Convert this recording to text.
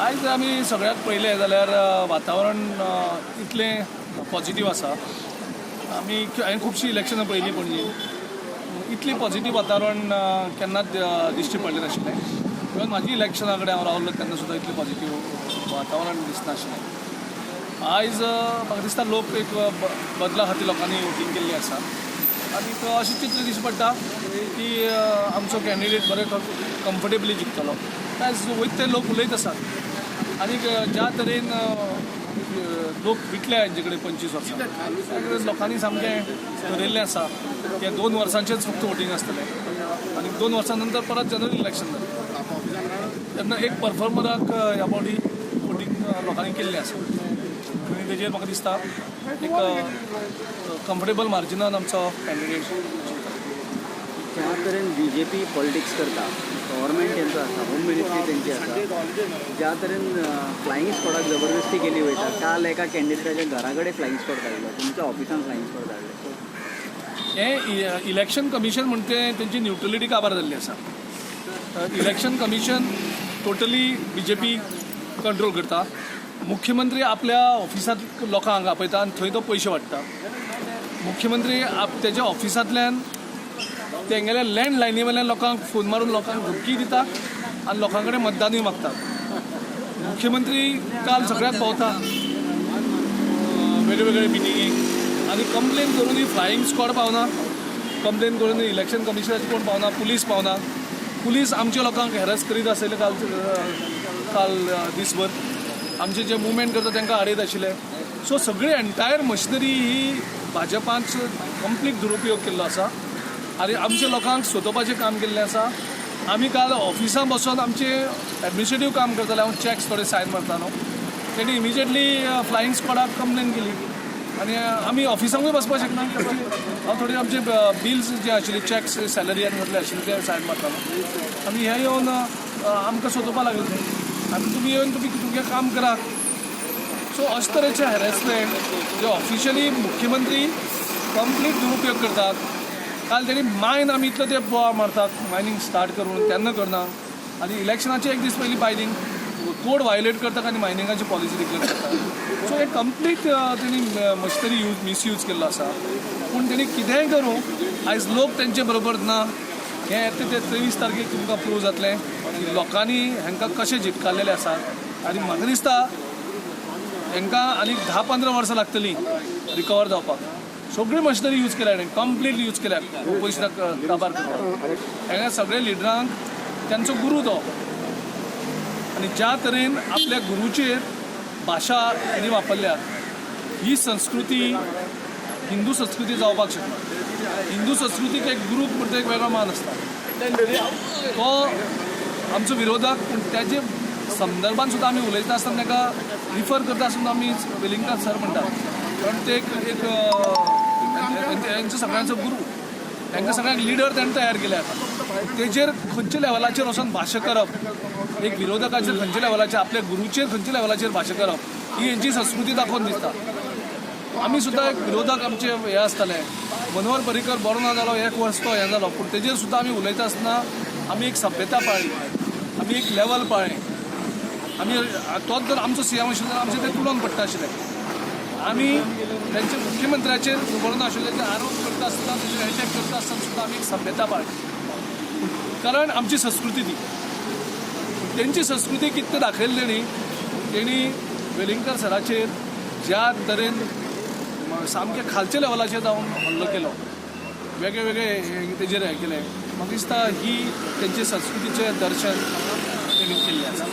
आयज आमी सगळ्यात पळयलें जाल्यार वातावरण इतलें पॉझिटीव आसा. आमी हांवें खुबशीं इलेक्शनां पळयलीं पणजे, इतलें पॉझिटीव वातावरण केन्नाच दिश्टी पडलें नाशिल्लें. इवन म्हाजी इलेक्शना कडेन हांव रावलो तेन्ना सुद्दां इतलें पॉझिटीव वातावरण दिसनाशिल्लें. आयज म्हाका दिसता लोक एक बदला खातीर लोकांनी वोटींग केल्ली आसा आनी अशें चित्र दिश्टी पडटा की आमचो कॅन्डिडेट बरे कम्फर्टेबली जिखतलो. आयज वयता ते लोक उलयत आसात आनी ज्या तरेन लोक विटले हांचे कडेन 25 वर्सां, त्या लोकांनी सामकें ठरयल्लें आसा की 2 वर्सांचेच फक्त वोटींग आसतलें आनी 2 वर्सां नंतर परत जनरल इलेक्शन जालें. तेन्ना एक परफॉर्मराक ह्या फावटी वोटींग लोकांनी केल्लें आसा आनी तेजेर म्हाका दिसता एक कम्फर्टेबल मार्जिनान आमचो कॅन्डिडेट. ज्या तरेन बीजेपी पॉलिटिक्स करता, गव्हर्मेंट तेंचो आसा, होम मिनिस्ट्री तेंची आसा, ज्या तरेन फ्लायिंग स्कॉडाक जबरदस्ती केली वयता, काल एका कॅन्डिडेटाच्या घरा कडेन फ्लायिंग स्कॉड धाडलो, तुमच्या ऑफिसान फ्लायिंग स्कॉड धाडले. सो हें इलेक्शन कमिशन म्हणटे तेंची न्युट्रलिटी काबार जाल्ली आसा. Election commission totally BJP control करता. मुख्यमंत्री आपल्या ऑफिसांत लोकांक आपयता आनी थंय तो पयशे वांट्टा. मुख्यमंत्री तेज्या ऑफिसांतल्यान तेंगेल्या लँड लायनी वयल्यान लोकांक फोन मारून लोकांक धमकी दिता आनी लोकां कडेन मतदानूय मागता. मुख्यमंत्री काल सगळ्याक पावता वेगळे वेगळे मिटिंगेक आनी कंप्लेन करूनय फ्लायिंग स्कॉड पावना, कंप्लेन करूनय इलेक्शन कमिशनाचे कोण पावना, पुलीस पावना. पुलीस आमच्या लोकांक हॅरस करीत आसले काल काल दिसभर आमचे जे मुवमेंट करता तांकां आडयत आशिल्ले. सो सगळी एंटायर मशिनरी ही भाजपान कंप्लीट दुरुपयोग केल्लो आसा आनी आमच्या लोकांक सोदोवपाचें काम केल्लें आसा. आमी काल ऑफिसान बसून आमचें एडमिनिस्ट्रेटीव काम करताले, हांव चॅक्स थोडे सायन मारतालो, तेणी इमिजिएटली फ्लायिंग स्कॉडाक कंप्लेन केली आनी आमी ऑफिसांकूय बसपाक शकना. हांव थोडे आमचे बिल्स जे आशिल्ले, चॅक्स सॅलरी आनी कसले आशिल्ले ते सायन मारतालो आनी हे येवन आमकां सोदोवपाक लागले आनी तुमी येवन तुमी तुमगें काम करा. सो अशे तरेचे हॅरेसमेंट जे ऑफिशियली मुख्यमंत्री कंप्लीट दुरुपयोग करतात. काल तेणी मायन आमी इतलो ते बोवाळ मारतात मायनींग स्टार्ट करून तेन्ना करना आनी इलेक्शनाचे एक दीस पयलीं मायनींग कोड वायलेट करतात आनी मायनिंगाची पॉलिसी डिक्लेअर करतात. सो हे कंप्लीट तेणी मशिनरी यूज मिसयूज केल्लो आसा. पूण तेणी कितेंय करूं, आयज लोक तेंचे बरोबर ना हें येता ते 23 तारखेक तुमकां प्रूव जातलें की लोकांनी हांकां कशें जिटकारलेलें आसा. आनी म्हाका दिसता हांकां आनीक 10-15 वर्सां लागतलीं रिकवर जावपाक. सगळी मशिनरी यूज केल्या हाणें, कंप्लीट यूज केल्या पयशे काबार करपाक. हांगा सगळे लिडरांक तांचो गुरू तो आनी ज्या तरेन आपल्या गुरूचेर भाशा तेणी वापरल्या, ही संस्कृती हिंदू संस्कृती जावपाक शकना. हिंदू संस्कृतीक एक गुरूक म्हणटा एक वेगळो मान आसता, तो आमचो विरोधक, पूण त्याचे संदर्भान सुद्दां आमी उलयता आसतना ताका रिफर करता आसतना आमी वेलिंगकार सर म्हणटात, कारण ते एक एक हेंचो सगळ्यांचो गुरू, तांकां सगळ्यांक लिडर ताणें तयार केले आसा. तेजेर खंयच्या लेवलाचेर वचोन भाशा करप, एक विरोधकाचेर खंयच्या लेवलाचेर, आपल्या गुरूचेर खंयच्या लेवलाचेर भाशा करप, ही हेंची संस्कृती दाखोवन दिसता. आमी सुद्दां एक विरोधक आमचे हे आसताले, मनोहर पर्रीकर बरो ना जालो, एक वर्स तो हें जालो, पूण तेजेर सुद्दां आमी उलयता आसतना आमी एक सभ्यता पाळ्ळी, आमी एक लेवल पाळ्ळें. आमी तोच जर आमचो सीएम आशिल्लो जाल्यार आमचें तें तुडोवन पडटा आशिल्लें. आमी तेंच्या मुख्यमंत्र्याचेर बरो नाशिल्ल्याचे आरोप करता आसतना, तेजेर एटॅक करता आसतना सुद्दां आमी एक सभ्यता पाळ्ळी, कारण आमची संस्कृती ती. तेंची संस्कृती कितें दाखयली तेणी, तेणी वेलिंगकर सराचेर ज्या तरेन सामकें खालच्या लेवलाचेर जावन हल्लो केलो, वेगळे वेगळे तेजेर हें केलें, म्हाका दिसता ही तेंचे संस्कृतीचें दर्शन तेणी केल्लें आसा.